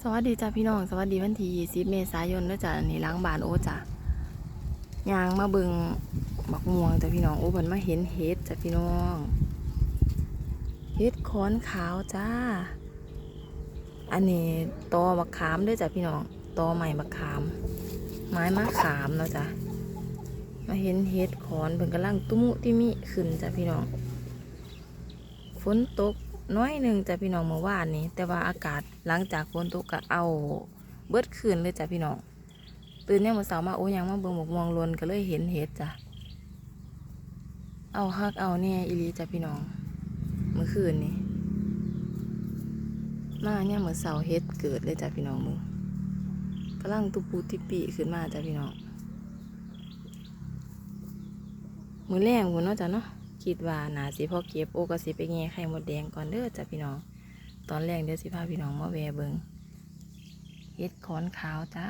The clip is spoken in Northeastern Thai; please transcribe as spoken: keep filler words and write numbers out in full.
สวัสดีจ้าพี่น้อง สวัสดีวันที่ยี่สิบเมษายนเด้อจ้า อันนี้หลังบ้านโอจ้า ย่างมาเบิ่งบักม่วงจ้าพี่น้อง โอเพิ่นมาเห็นเห็ดจ้าพี่น้อง เห็ดขอนขาวจ้า อันนี้ตอบักขามเด้อจ้าพี่น้อง ตอไม้บักขาม ไม้มะขามเนาะจ้า มาเห็นเห็ดขอนเพิ่นกำลังตุมุติมิขึ้นจ้าพี่น้อง ฝนตกน้อยหนึ่งจ้าพี่น้องเมื่อวานนี้ แต่ว่าอากาศหลังจากฝนตกก็เอาเบิดคืนเลยจ้าพี่น้อง ตื่นยามมื้อเช้ามา โอ้ ย่างมาเบิ่งบักม่วงหล่นก็เลยเห็นเห็ดจ้า เอาคักเอาแน่อีหลีจ้าพี่น้อง มื้อคืนนี้ มายามมื้อเช้าเห็ดเกิดเลยจ้าพี่น้อง มึง กำลังตุปูติปีขึ้นมาจ้าพี่น้อง มื้อแลงพู้นเนาะจ้าเนาะ คิดว่าน่าสิพอเก็บ โอก็สิไปแง่ไข่มดแดงก่อนเด้อจ้าพี่น้อง ตอนแลงเดี๋ยวสิพาพี่น้องมาแวะเบิ่ง เห็ดขอนขาวจ้า